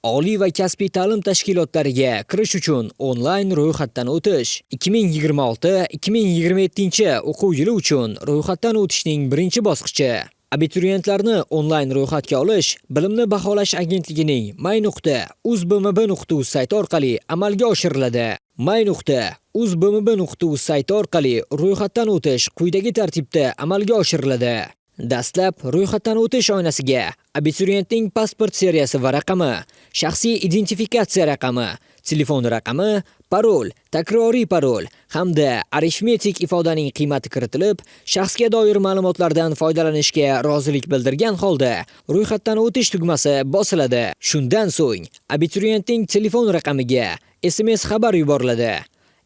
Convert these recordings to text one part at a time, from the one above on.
Oliy va kasbiy ta'lim tashkilotlariga kirish uchun onlayn ro'yxatdan o'tish. 2026-2027 o'quv yili uchun ro'yxatdan o'tishning birinchi bosqichi. Abituriyentlarni onlayn ro'yxatga olish Bilimni baholash agentligining my.uzbmb.uz sayti orqali amalga oshiriladi. my.uzbmb.uz sayti orqali ro'yxatdan o'tish quyidagi tartibda amalga oshiriladi. Dastlab ro'yxatdan o'tish oynasiga abituriyentning pasport seriyasi va raqami, shaxsiy identifikatsiya raqami, telefon raqami, parol, takroriy parol hamda arifmetik ifodaning qiymati kiritilib, shaxsga doir ma'lumotlardan foydalanishga rozilik bildirgan holda ro'yxatdan o'tish tugmasi bosiladi. Shundan so'ng abituriyentning telefon raqamiga SMS xabar yuboriladi.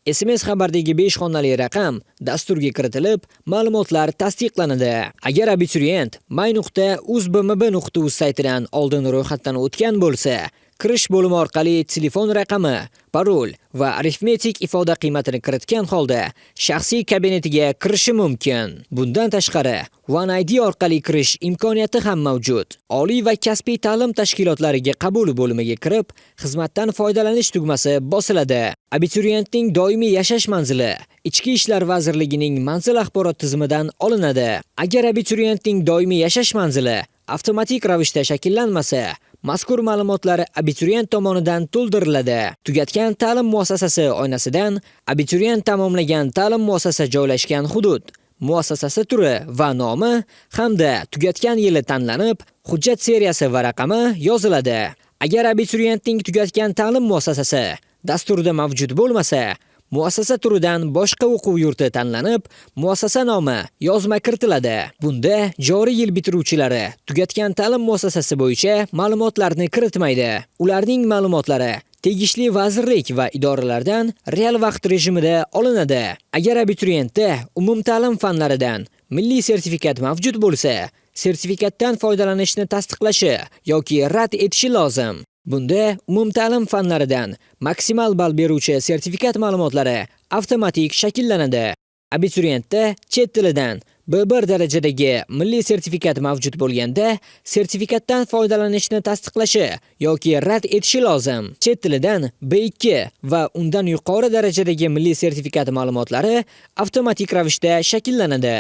SMS xabardagi 5 xonali raqam dasturga kiritilib, ma'lumotlar tasdiqlanadi. Agar abituriyent my.uzbmb.uz saytidan oldin ro'yxatdan o'tgan bo'lsa, kirish bo'limi orqali telefon raqami, parol va arifmetik ifoda qiymatini kiritgan holda shaxsiy kabinetiga kirishi mumkin. Bundan tashqari, One ID orqali kirish imkoniyati ham mavjud. Oliy va kasbiy ta'lim tashkilotlariga qabul bo'limiga kirib, xizmatdan foydalanish tugmasi bosiladi. Abituriyentning doimiy yashash manzili Ichki ishlar vazirligining manzil axborot tizimidan olinadi. Agar abituriyentning doimiy yashash manzili avtomatik ravishda shakllanmasa, mazkur ma'lumotlar abituriyent tomonidan to'ldiriladi. Tugatgan ta'lim muassasasi oynasidan abituriyent tamomlagan ta'lim muassasa joylashgan hudud, muassasasi turi va nomi hamda tugatgan yili tanlanib, hujjat seriyasi va raqami yoziladi. Agar abituriyentning tugatgan ta'lim muassasasi dasturda mavjud bo'lmasa, muassasa turidan boshqa o'quv yurti tanlanib, muassasa nomi yozma kiritiladi. Bunda joriy yil bitiruvchilari tugatgan ta'lim muassasasi bo'yicha ma'lumotlarni kiritmaydi. Ularning ma'lumotlari tegishli vazirlik va idoralardan real vaqt rejimida olinadi. Agar abituriyentda umumta'lim fanlaridan milliy sertifikat mavjud bo'lsa, sertifikatdan foydalanishni tasdiqlashi yoki rad etishi lozim. Bunda umumta'lim fanlaridan maksimal ball beruvchi sertifikat ma'lumotlari avtomatik shakllanadi. Abituriyentda chet tilidan B1 darajadagi milliy sertifikat mavjud bo'lganda, sertifikatdan foydalanishni tasdiqlashi yoki rad etishi lozim. Chet tilidan B2 va undan yuqori darajadagi milliy sertifikat ma'lumotlari avtomatik ravishda shakllanadi.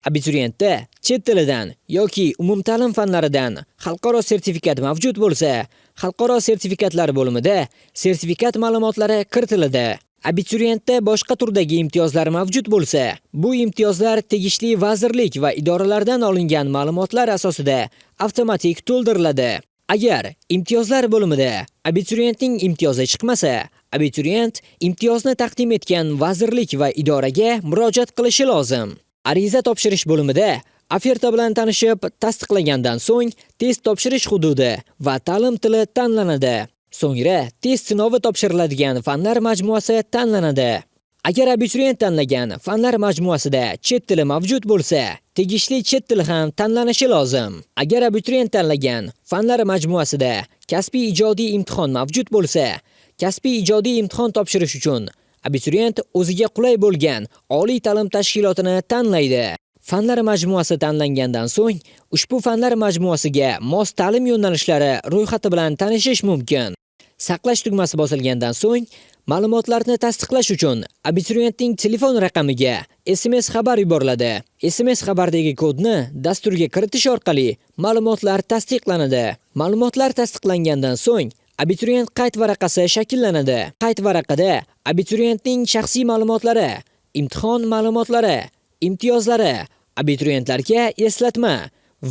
Abituriyentda chet tilidan yoki umumta'lim fanlaridan xalqaro sertifikat mavjud bo'lsa, xalqaro sertifikatlar bo'limida sertifikat ma'lumotlari kiritiladi. Abituriyentda boshqa turdagi imtiyozlar mavjud bo'lsa, bu imtiyozlar tegishli vazirlik va idoralardan olingan ma'lumotlar asosida avtomatik to'ldiriladi. Agar imtiyozlar bo'limida abituriyentning imtiyozi chiqmasa, abituriyent imtiyozni taqdim etgan vazirlik va idoraga murojaat qilishi lozim. Ariza topshirish bo'limida oferta bilan tanishib, tasdiqlagandan so'ng test topshirish hududi va ta'lim tili tanlanadi. So'ngra test sinovi topshiriladigan fanlar majmuasi tanlanadi. Agar abituriyent tanlagan fanlar majmuasida chet tili mavjud bo'lsa, tegishli chet tili ham tanlanishi lozim. Agar abituriyent tanlagan fanlar majmuasida kasbiy ijodiy imtihon mavjud bo'lsa, kasbiy ijodiy imtihon topshirish uchun abituriyent o'ziga qulay bo'lgan oliy ta'lim tashkilotini tanlaydi. Fanlar majmuasi tanlangandan so'ng, ushbu fanlar majmuasiga mos ta'lim yo'nalishlari ro'yxati bilan tanishish mumkin. Saqlash tugmasi bosilgandan so'ng, ma'lumotlarni tasdiqlash uchun abituriyentning telefon raqamiga SMS xabar yuboriladi. SMS xabardagi kodni dasturga kiritish orqali ma'lumotlar tasdiqlanadi. Ma'lumotlar tasdiqlangandan so'ng abituriyent qayd varaqasi shakllanadi. Qayd varaqada abituriyentning shaxsiy ma'lumotlari, imtihon ma'lumotlari, imtiyozlari, abituriyentlarga eslatma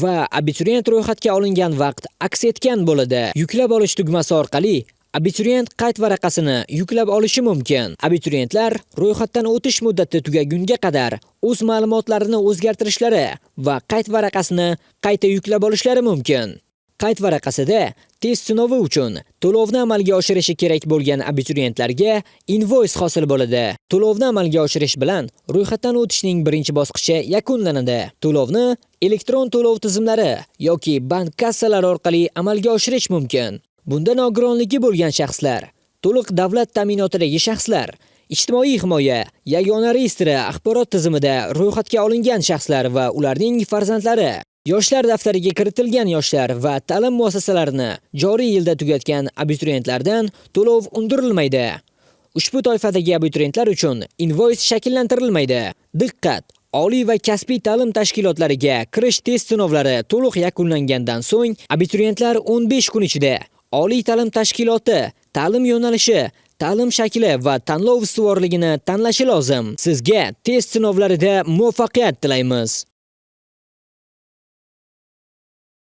va abituriyent ro'yxatga olingan vaqt aks etgan bo'ladi. Yuklab olish tugmasi orqali abituriyent qayd varaqasini yuklab olishi mumkin. Abituriyentlar ro'yxatdan o'tish muddati tugagunga qadar o'z ma'lumotlarini o'zgartirishlari va qayd varaqasini qayta yuklab olishlari mumkin. Qayd varaqasida test sinovi uchun to'lovni amalga oshirishi kerak bo'lgan abituriyentlarga invoice hosil bo'ladi. To'lovni amalga oshirish bilan ro'yxatdan o'tishning birinchi bosqichi yakunlanadi. To'lovni elektron to'lov tizimlari yoki bank kassalari orqali amalga oshirish mumkin. Bunda nogironligi bo'lgan shaxslar, to'liq davlat ta'minotidagi shaxslar, ijtimoiy himoya yagona reyestri axborot tizimida ro'yxatga olingan shaxslar va ularning farzandlari. Yoshlar daftariga kiritilgan yoshlar va ta'lim muassasalarini joriy yilda tugatgan abituriyentlardan to'lov undirilmaydi. Ushbu toifadagi abituriyentlar uchun invoys shakllantirilmaydi. Diqqat! Oliy va kasbiy ta'lim tashkilotlariga kirish test sinovlari to'liq yakunlangandan so'ng abituriyentlar 15 kun ichida oliy ta'lim tashkiloti, ta'lim yo'nalishi, ta'lim shakli va tanlov ustuvorligini tanlashi lozim. Sizga test sinovlarida muvaffaqiyat tilaymiz.